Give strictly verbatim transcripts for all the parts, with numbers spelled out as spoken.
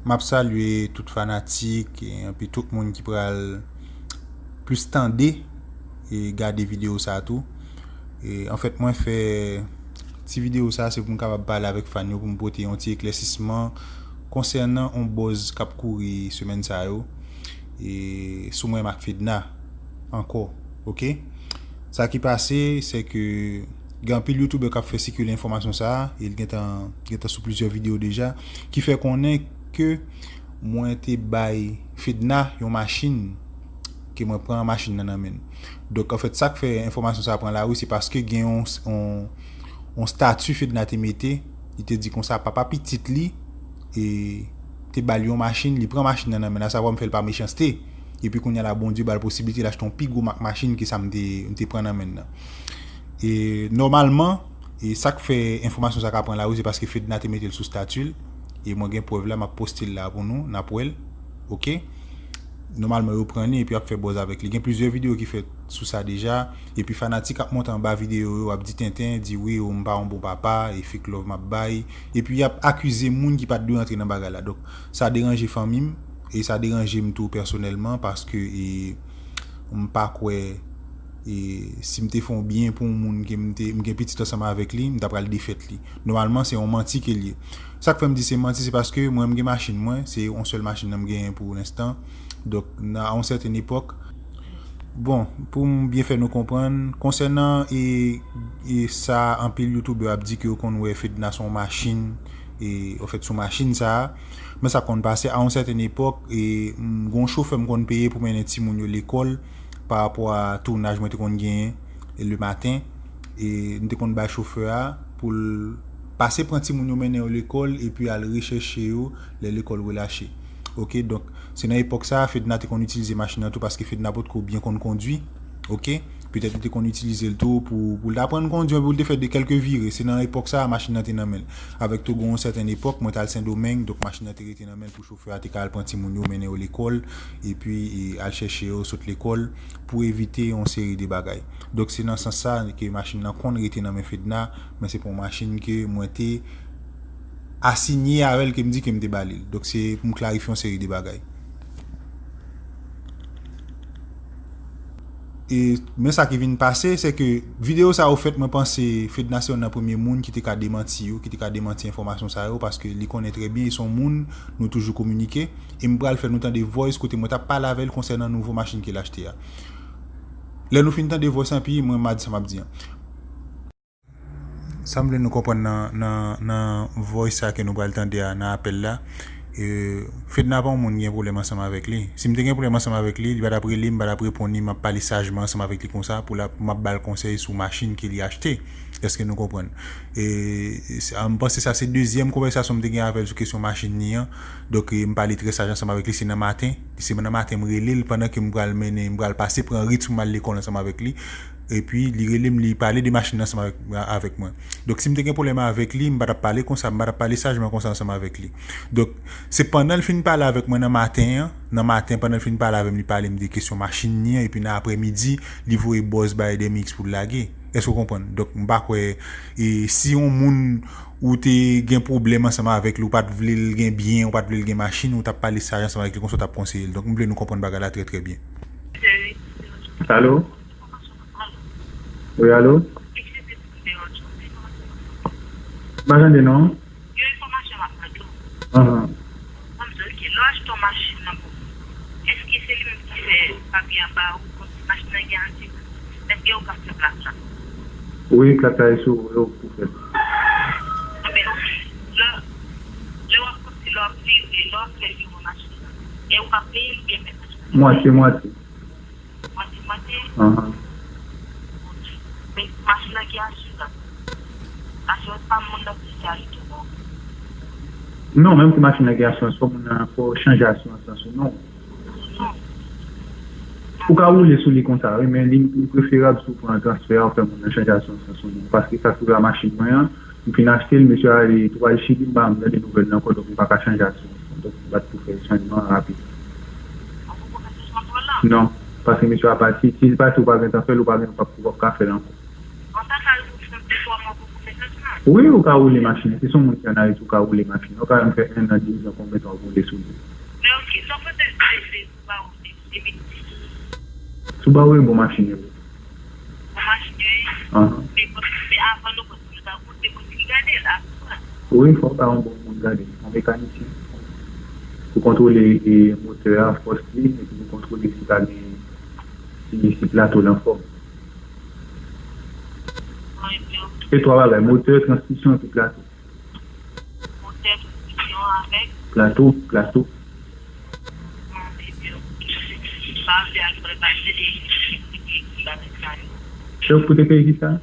M ap salye tout fanatik, e, epi tout moun ki pral plis tande e gade videyo sa tou. E, anfèt, mwen fè ti videyo sa, se pou m kapab pale avèk fan yo, pou m pote yon ti eklèsisman konsènan yon buzz k ap kouri semèn sa yo, e, sou mwen ak Fedna ankò, oke? Sa ki pase, se ke gen anpil youtubè k ap fè sikile enfòmasyon sa a, e l gentan, gentan sou plizyè videyo deja, ki fè konnen ke mwen te bay Fedna yon machin, ke mwen pran machin nan nan men l. Donk, anfèt, sa k fè enfòmasyon sa a pran lari, se paske gen yon, yon, yon stati Fedna te mete, li te di konsa, papa pitit li, e, te ba l yon machin, li pran machin nan nan men l, asavwa m fè l pa mechanste. Epi kounye a la, Bondye ba l posiblite l achte yon pi gwo mak machin ke sa m te, m te pran nan men l nan. E nòmalman, e sa k fè enfòmasyon sa ka pran lari, se paske Fedna te mete l sou stati l. E mwen gen prèv la, m ap poste l la pou nou, n ap wè l. Oke? Nòmalman, yo pran li epi y ap fè buzz avèk li. Gen plizyè videyo ki fèt sou sa deja. Epi fanatik ap monte anba videyo yo, ap di tenten, di wi, o, m pa yon bon papa, e fake love m ap bay. Epi y ap akize moun ki pa t dwe antre nan bagay la. Donk, sa deranje fanmi m, e sa deranje m tou pèsonèlman, paske, e, m pa kwè, e, si m te fè yon byen pou yon moun ke m te, m gen pitit ansanm avèk li, m ta pral defèt li. Nòmalman, se yon manti ke l ye. Sa k fè m di se manti, se paske mwen, m gen machin mwen, se yon sèl machin nan m genyen pou lenstan. Donk, nan, a yon sèten epòk, bon, pou m byen fè nou konprann, konsènan, e, e sa anpil youtubè ap di ke yo konn wè Fedna sou yon machin, e, anfèt, sou machin sa a, men sa konn pase, a yon sèten epòk, e, m, gon chofè m konn peye pou mennen timoun yo lekòl, pa rapò a tounaj mwen te konn genyen, e, le maten, e, m te konn bay chofè a pou l pase pran timoun yo mennen yo lekòl, epi al rechèche yo lè lekòl relache. Oke, donk, se nan epòk sa a, Fedna te konn itilize machin nan tou, paske Fedna potko byen konn kondwi. Oke, petèt li te konn itilize l tou pou, pou l t aprann kondwi, pou l te fè de kèlke vire. Se nan epòk sa a, machin nan te nan men l. Avèk tou, gon yon sèten epòk, mwen t al Sendomeng, donk machin nan te rete nan men l pou chofè a te ka al pran timoun yo, mennen yo lekòl, epi, e, al chèche yo sot lekòl pou evite yon seri de bagay. Donk, se nan sans sa ke machin nan konn rete nan men Fedna, men se pa yon machin ke mwen te asinye avè l ke m di ke m te ba li l. Donk, se pou m klarifye yon seri de bagay. E, men sa ki vin pase, se ke videyo sa yo fèt, mwen panse Fedna se youn nan premye moun ki te ka demanti yo, ki te ka demanti enfòmasyon sa yo, paske li konnen trè byen, e se yon moun nou toujou kominike, e m pral fè nou tande voice kote mwen t ap pale avè l konsènan nouvo machin ke l achte a. Lè nou fin tande voice lan, epi mwen, m a di sa m ap di an. Sa m vle nou konprann nan, nan, nan voice sa ke nou pral tande a, nan apèl la, e, Fedna pa yon moun gen pwoblèm ansanm avèk li. Si m te gen pwoblèm ansanm avèk li, li pa t ap rele m, m pa t ap reponn li, m ap pale sajman ansanm avèk li konsa, pou l ap, m ap ba l konsèy sou machin ke li achte. Èske nou konprann? E, se, a, m panse sa se dezyèm konvèsasyon m te gen avè l sou kesyon machin li an. Donk, e, m pale trè saj ansanm avèk li, se nan maten. Se nan maten m rele l pandan ke m pral mennen, m pral pase pran rit pou m al lekòl ansanm avèk li. Epi, li rele m, li pale de machin nan ansanm avèk, avèk mwen. Donk, si m te gen pwoblèm avèk li, m pa t ap pale konsa, m pa t ap pale sajman konsa ansanm avèk li. Donk, se pandan l fin pale avèk mwen nan maten an, nan maten, pandan l fin pale avè m, li pale m de kesyon machin li an, epi nan aprèmidi, li voye buzz bay D M X pou l lage. Èske w konprann? Donk, m pa kwè, e, si yon moun ou te gen pwoblèm ansanm avèk li, ou pa t vle l gen byen, ou pa t vle l gen machin, ou t ap pale saj ansanm avèk li, konsa w t ap konseye l. Donk, m vle nou konprann bagay la trè, trè byen. Alo? Wi, alo? M pa tande non. Yon enfòmasyon m ap mande w. Ahan. Mwen di w, oke, lè w achte yon machin nan pou, èske se li menm ki fè papye a ba ou, kòmsi machin nan gen asirans? Èske yo ka fè plak la? Wi, plak la e sou yo pou fèt. Enben, oke. Lè, lè w ap, kòmsi lè w ap vire, lè w ap fè vire machin nan, e ou ka peye l oubyen menm machin nan? Mwatye, mwatye. Mwen te mande. Ahan. Men machin nan gen asirans. Asirans pa moun nan ki se a li tou non. Non, menm si machin nan gen asirans, fò moun nan, fò chanje asirans lan sou non. Non. Ou ka woule sou li konsa, wi, men li, li preferab si w pran transfè a, ou fè moun nan chanje asirans lan sou non. Paske sa k rive a machin mwen an, m fin achte l, mesye a ale tou al Chili, m pa janm tande nouvèl li ankò, donk m pa ka chanje asirans lan. Donk m pa t pou fè chanjman an rapid. Non, paske mesye a pati, si l pati, ou pa gentan fè l, ou pa gen, ou p ap, ou p ap ka fè l ankò. An sa ka rive w fè de twa mwa pou w fè chanjman? Wi, ou ka woule machin. Si se yon moun ki ann Ayiti, ou ka woule machin. Ou ka menm fè en an, de zan, konbyen tan w ap woule sou li. Men ok, sa w panse de, de Subaru de, de mil dis? Subaru e bon machin yo ye. Bon machin yo ye? Ahan. Men, men avan nou pran Toyota, ou se moun ki gade l, a? Wi, fò w ta yon bon moun gade, yon mekanisyen. Pou kontwole, e, motè a, fòs li, epi pou kontwole si pa gen, si, si plato l anfòm. Se twa bagay, motè, transmisyon epi plato. Motè, transmisyon avèk? Plato, plato. Chèf pou te peye kisa?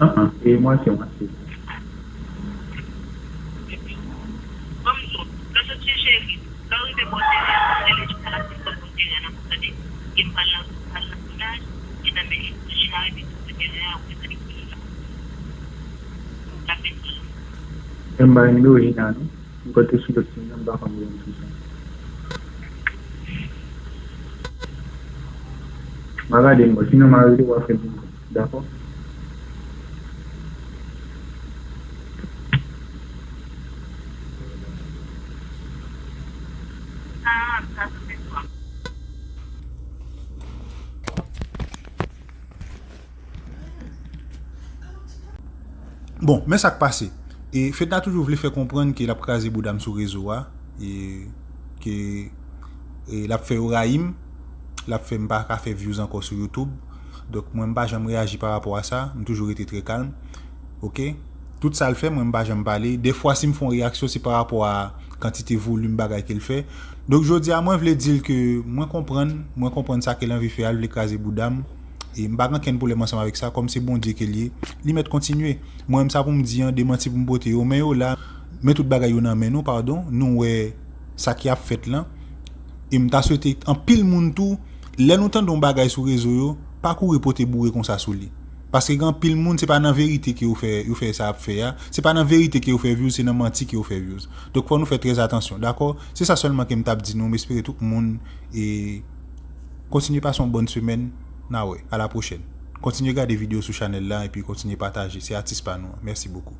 An an, e mwatye, mwatye. Menm ba nimewo Jina non. M pa te sou lòt sim nan, m pa konn gen sou sa. M a gade m, sinon m a rele w a fè m yon kòb. Dakò? Bon, men sa k pase. E Fedna toujou vle fè konprann ke l ap kraze bouda m sou rezo a, e ke, e l ap fè yo rayi m, l ap fè m pa ka fè views ankò sou YouTube. Donk, mwen, m pa janm reyaji pa rapò a sa, m toujou rete trè kalm. Oke? Tout sa l fè, mwen, m pa janm pale. Dèfwa, si m fè yon reyaksyon, se pa rapò a kantite volim bagay ke l fè. Donk, jodi a, mwen vle di l ke mwen konprann, mwen konprann sa ke l anvi fè a, l vle kraze bouda m. E m pa gen okenn pwoblèm ansanm avèk sa, kòm se Bondye ke l ye, li mèt kontinye. Mwen menm sa pou m di an, demanti pou m pote yo, men yo la, men tout bagay yo nan men nou, padon, nou wè sa ki ap fèt lan. E m ta swete anpil moun tou, lè nou tande yon bagay sou rezo yo, pa kouri pote boure konsa sou li. Paske gen anpil moun, se pa nan verite ke yo fè, yo fè sa y ap fè a, se pa nan verite ke yo fè views, se nan manti ke yo fè views. Donk fò nou fè trè atansyon, dakò? Se sa sèlman ke m t ap di nou, m espere tout moun e kontinye pase yon bòn semèn, n a wè, a la pwochèn. Kontinye gade videyo sou chanèl la epi kontinye pataje, se atis pa nou an. Mèsi bokou.